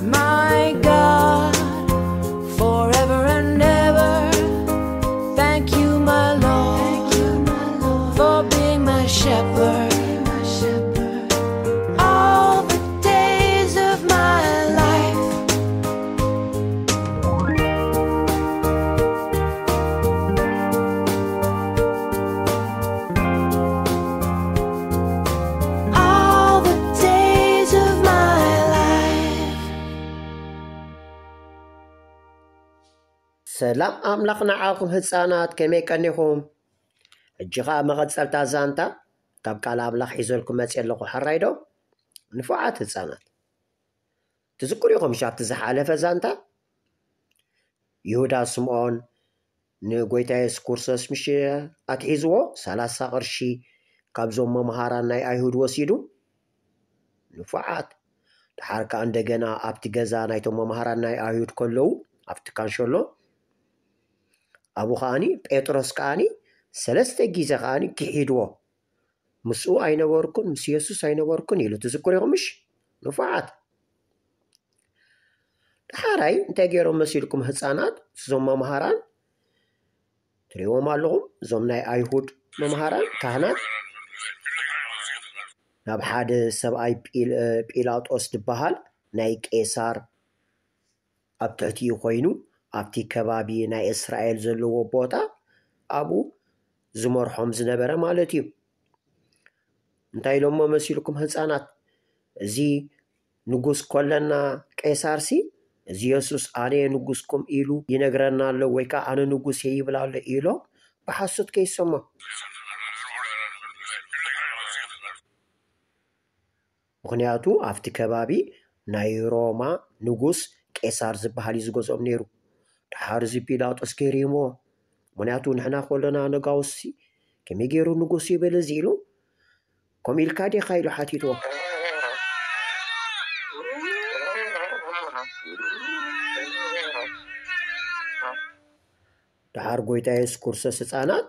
My God, forever and ever. Thank you, my Lord, for being my shepherd. All the days of my life. All the days of my life. ሰላም ኣምላኽ ንዓኹም ህፃናት፣ ከመይ ቀኒኹም? ሕጂ ኸዓ መቐፀልታ ዛንታ ካብ ቃል ኣምላኽ ሒዘልኩም መፅእ ኣለኹ። ሕራይ ዶ? ንፉዓት ህፃናት፣ ትዝክሩ ኢኹም ሻብቲ ዝሓለፈ ዛንታ? ይሁዳ ስምዖን ንጎይታ የሱስ ክርስቶስ ምሽ ኣትሒዝዎ ሰላሳ ቅርሺ ካብዞም መምሃራን ናይ ኣይሁድ ወሲዱ። ንፉዓት። ድሓር ከኣ እንደገና ኣብቲ ገዛ ናይቶም መምሃራን ናይ ኣይሁድ ከለዉ ኣብቲ ካንሸሎ ኣብኡ ከኣኒ ጴጥሮስ ከኣኒ ሰለስተ ግዜ ከኣኒ ክሒድዎ። ምስኡ ኣይነበርኩን፣ ምስ የሱስ ኣይነበርኩን ኢሉ። ትዝክሩ ኢኹም ምሽ? ንፉዓት። ድሓራይ እንታይ ገይሮም መሲልኩም ህፃናት? እዞም መምሃራን ትሪእዎም ኣለኹም። እዞም ናይ ኣይሁድ መምሃራን ካህናት ናብ ሓደ ሰብኣይ ጲላጦስ ዝበሃል ናይ ቄሳር ኣብ ትሕቲኡ ኮይኑ ኣብቲ ከባቢ ናይ እስራኤል ዘለዎ ቦታ ኣብኡ ዝመርሖም ዝነበረ ማለት እዩ። እንታይ ኢሎሞ መሲልኩም ህፃናት? እዚ ንጉስ ኮለና ቄሳርሲ እዚ የሱስ ኣነ ንጉስኩም ኢሉ ይነግረና ኣሎ ወይ ከዓ ኣነ ንጉስ እየ ይብል ኣሎ ኢሎም ብሓሶት ከይሰሞ። ምኽንያቱ ኣብቲ ከባቢ ናይ ሮማ ንጉስ ቄሳር ዝበሃል እዩ ዝገዝኦም ነይሩ። ድሓር እዚ ፒላጦስ ገሪሞ። ምኽንያቱ ንሕና ከሎና ነጋውሲ ከመይ ገይሩ ንጉስ ይብል እዚ ኢሉ ከምኡ ኢልካ ዲኻ ኢሉ ሓቲትዎ። ድሓር ጎይታ የሱስ ክርስቶስ ህፃናት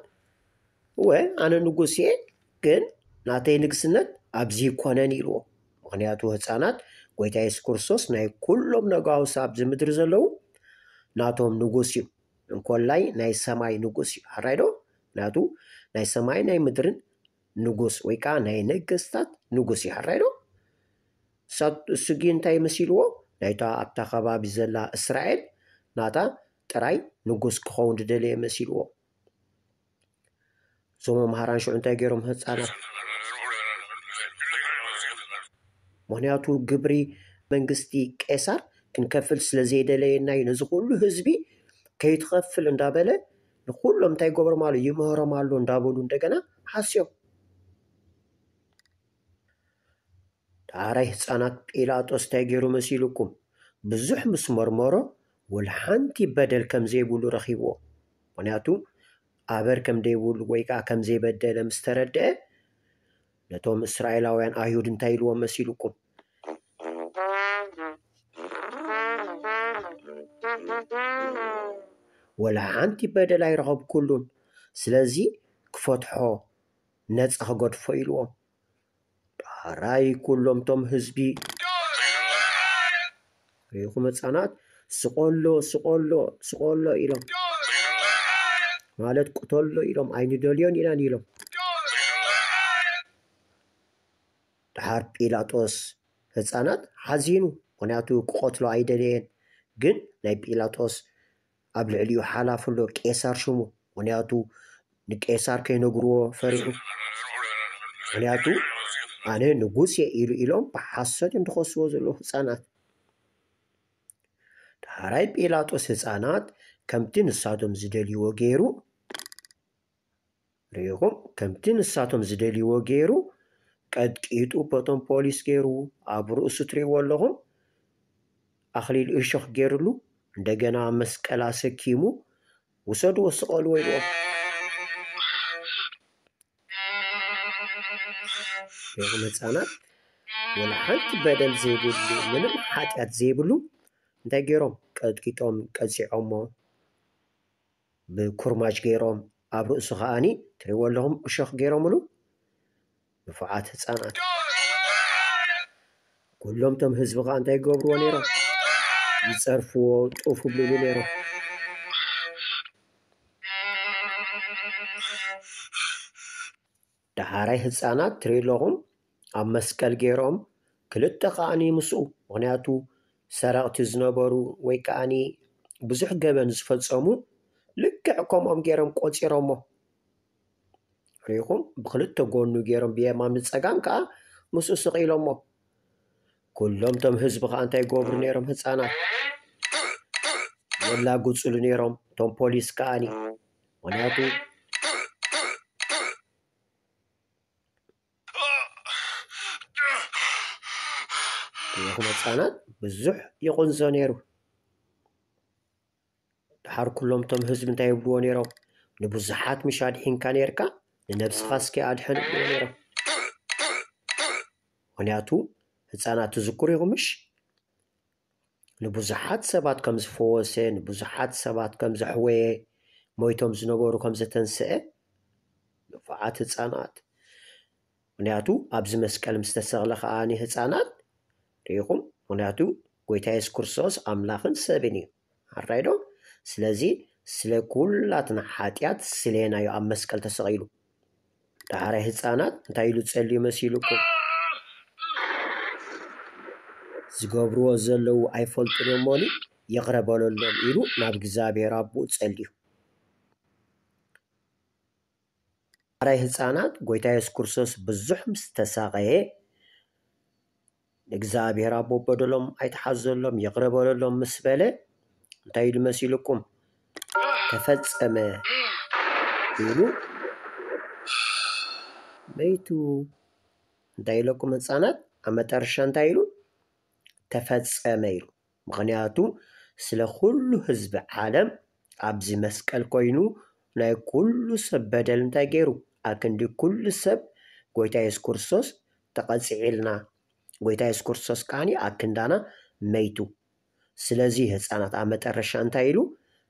እወ ኣነ ንጉስ እየ ግን ናተይ ንግስነት ኣብዚ ይኮነን ኢልዎ። ምኽንያቱ ህፃናት ጎይታ የሱስ ክርስቶስ ናይ ኩሎም ነጋውስ ኣብዚ ምድሪ ዘለዉ ናቶም ንጉስ እዩ። እንኮላይ ናይ ሰማይ ንጉስ እዩ። ሕራይ ዶ? ምክንያቱ ናይ ሰማይ ናይ ምድርን ንጉስ ወይ ከዓ ናይ ነገስታት ንጉስ እዩ። ሕራይ ዶ? እሱ ግን እንታይ መሲልዎ? ናይታ ኣብታ ከባቢ ዘላ እስራኤል ናታ ጥራይ ንጉስ ክኸውን ዝደለየ መሲልዎ። እዞም መምሃራን ሽዑ እንታይ ገይሮም ህፃናት? ምክንያቱ ግብሪ መንግስቲ ቄሳር ክንከፍል ስለ ዘይደለየና እዩ ነዚ ኩሉ ህዝቢ ከይትኸፍል እንዳበለ ንኩሎም እንታይ ይገብሮም ኣሎ? ይምህሮም ኣሎ እንዳበሉ እንደገና ሓስዮም። ዳሕራይ ህፃናት ጲላጦስ እንታይ ገይሩ መሲልኩም? ብዙሕ ምስ መርመሮ ወላ ሓንቲ በደል ከም ዘይብሉ ረኺብዎ። ምክንያቱ ኣበር ከም ዘይብሉ ወይ ከዓ ከም ዘይበደለ ምስ ተረድአ ነቶም እስራኤላውያን ኣይሁድ እንታይ ኢልዎም መሲልኩም? ወላ ሓንቲ በደል ኣይረኸብኩሉን፣ ስለዚ ክፈትሖ ነፃ ክገድፎ ኢልዎም። ዳሕራይ ኩሎም ቶም ህዝቢ ርኢኹም ህፃናት ስቆሎ ስቆሎ ስቆሎ ኢሎም ማለት ቅተሎ ኢሎም ኣይንደልዮን ኢናን ኢሎም። ድሓር ጲላጦስ ህፃናት ሓዚኑ፣ ምክንያቱ ክቐትሎ ኣይደለየን። ግን ናይ ጲላጦስ ኣብ ልዕሊኡ ሓላፊ ኣሎ ቄሳር ሽሙ፣ ምክንያቱ ንቄሳር ከይነግርዎ ፈሪሑ። ምክንያቱ ኣነ ንጉስ እየ ኢሉ ኢሎም ብሓሶት እዮም ዝኸስዎ ዘለዉ ህፃናት። ዳሕራይ ጲላጦስ ህፃናት ከምቲ ንሳቶም ዝደልይዎ ገይሩ ርኢኹም ከምቲ ንሳቶም ዝደልይዎ ገይሩ ቀጥቂጡ በቶም ፖሊስ ገይሩ ኣብ ርእሱ ትሪእዎ ኣለኹም ኣኽሊል እሾኽ ገይሩሉ እንደገና መስቀል ኣሰኪሙ ውሰድዎ ስቐልዎ ኢልዎም። ርኢኹም ህፃናት ወላ ሓንቲ በደል ዘይብሉ ምንም ሓጢኣት ዘይብሉ እንታይ ገይሮም ቀጥቂጦም ቀፂዖሞ። ብኩርማጅ ገይሮም ኣብ ርእሱ ከዓኒ ትሪእዎ ኣለኹም እሾኽ ገይሮምሉ። ንፉዓት ህፃናት ኩሎም ቶም ህዝቢ ከዓ እንታይ ይገብርዎ ነይሮም? ይጸርፍዎ፣ ጡፍ ይብልሉ ነይሮም። ደሓራይ ህጻናት ትርኢ ኣለኹም ኣብ መስቀል ገይሮም ክልተ ከኣኒ ምስኡ፣ ምኽንያቱ ሰረቕቲ ዝነበሩ ወይ ከኣኒ ብዙሕ ገበን ዝፈጸሙ ልክዕ ከምኦም ገይሮም ቆጺሮሞ። ርኢኹም፣ ብክልተ ጎኑ ገይሮም ብየማን ብጸጋም ከኣ ምስኡ ስቕ ኢሎሞ። ኩሎም እቶም ህዝቢ ከኣ እንታይ ይገብሩ ነይሮም? ህጻናት የላግጹሉ ነይሮም። እቶም ፖሊስ ከኣኒ፣ ምኽንያቱ ርኢኹም፣ ህጻናት ብዙሕ ይቕንዞ ነይሩ። ድሓር ኩሎም እቶም ህዝቢ እንታይ ይብልዎ ነይሮም? "ንብዙሓት ምሽ ኣድሒንካ ነይርካ፣ ንነብስኻ እስኪ ኣድሕን" ይብልዎ ነይሮም። ምኽንያቱ ህጻናት ትዝክሩ ኢኹም ምሽ? ንብዙሓት ሰባት ከም ዝፈወሰ፣ ንብዙሓት ሰባት ከም ዘሕወየ፣ ሞይቶም ዝነበሩ ከም ዘተንስአ፣ ንፉዓት ህጻናት። ምኽንያቱ ኣብዚ መስቀል ምስ ተሰቕለ ከኣ ንህጻናት ርኢኹም፣ ምኽንያቱ ጎይታ የሱስ ክርስቶስ ኣምላኽን ሰብን እዩ። ኣራይ ዶ? ስለዚ ስለ ኩላትና ሓጢኣት ስሌና እዩ ኣብ መስቀል ተሰቒሉ። ዳሕራይ ህጻናት እንታይ ኢሉ ጸልዩ መሲሉኩም? ዝገብርዎ ዘለዉ ኣይፈልጡን እዮሞኒ፣ ይቕረ በለሎም ኢሉ ናብ እግዚኣብሔር ኣቦኡ ጸልዩ። ዳሕራይ ህጻናት ጎይታ የሱስ ክርስቶስ ብዙሕ ምስ ተሳቐየ፣ ንእግዚኣብሔር ኣቦ በደሎም ኣይትሓዘሎም፣ ይቕረ በለሎም ምስ በለ፣ እንታይ ኢሉ መሲሉኩም? "ተፈጸመ" ኢሉ መይቱ። እንታይ ኢለኩም ህጻናት? ኣብ መጠረሻ እንታይ ኢሉ? "ተፈጸመ" ኢሉ። ምኽንያቱ ስለ ኩሉ ህዝቢ ዓለም ኣብዚ መስቀል ኮይኑ ናይ ኩሉ ሰብ በደል እንታይ ገይሩ? ኣክንዲ ኩሉ ሰብ ጎይታ የሱስ ክርስቶስ ተቐጺዕልና። ጎይታ የሱስ ክርስቶስ ከኣኒ ኣክንዳና መይቱ። ስለዚ ህጻናት ኣብ መጠረሻ እንታይ ኢሉ?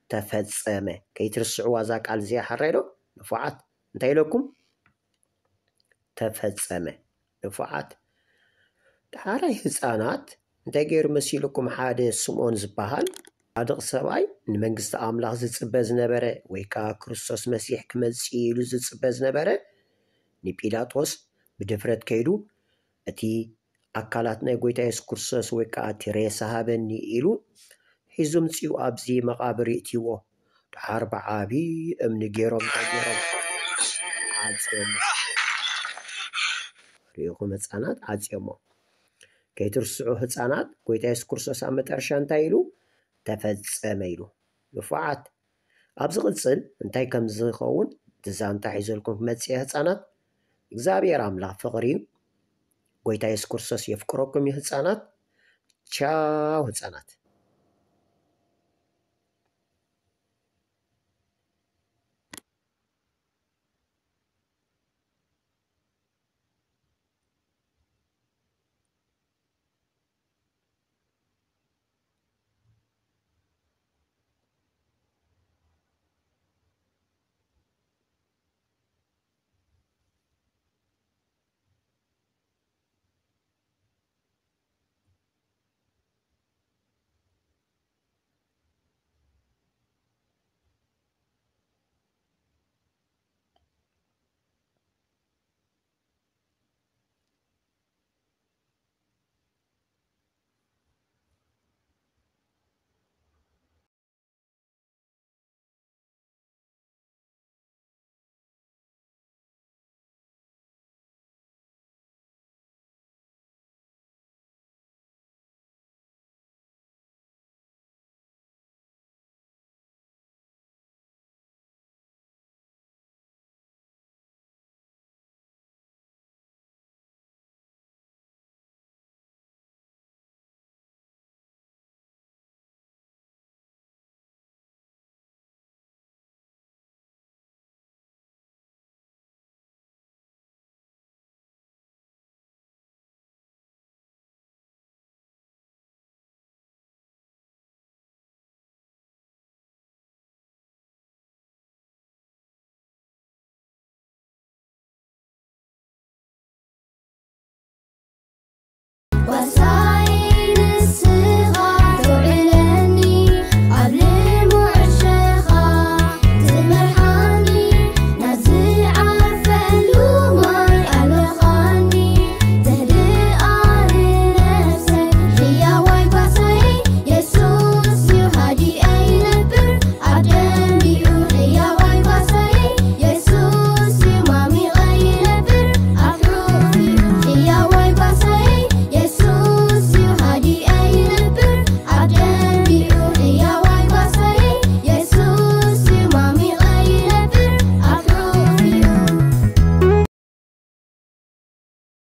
"ተፈጸመ።" ከይትርስዕዋ እዛ ቃል እዚኣ ሓራይ ዶ? ንፉዓት እንታይ ኢለኩም? "ተፈጸመ።" ንፉዓት። ዳሕራይ ህጻናት እንታይ ገይሩ መሲልኩም? ሓደ ስምዖን ዝበሃል ጻድቕ ሰብኣይ፣ ንመንግስቲ ኣምላኽ ዝጽበ ዝነበረ፣ ወይ ከኣ ክርስቶስ መሲሕ ክመጽእ ኢሉ ዝጽበ ዝነበረ፣ ንጲላጦስ ብድፍረት ከይዱ፣ "እቲ ኣካላት ናይ ጎይታ የሱስ ክርስቶስ ወይ ከኣ እቲ ሬሳ ሃበኒ" ኢሉ ሒዙ ምጺኡ ኣብዚ መቓብር ይእትይዎ። ድሓር ብዓቢ እምኒ ገይሮም፣ እንታይ ገይሮም? ዓጽዮሞ። ርኢኹም ህጻናት፣ ዓጽዮሞ። ከይትርስዑ ህጻናት፣ ጎይታ የሱስ ክርስቶስ ኣብ መጠረሻ እንታይ ኢሉ? "ተፈጸመ" ኢሉ። ንፉዓት። ኣብ ዝቕጽል እንታይ ከም ዝኸውን እቲ ዛንታ ሒዘልኩም ክመጽእ እየ ህጻናት። እግዚኣብሔር ኣምላኽ ፍቕሪ እዩ። ጎይታ የሱስ ክርስቶስ የፍቅረኩም እዩ ህጻናት። ቻው ህጻናት።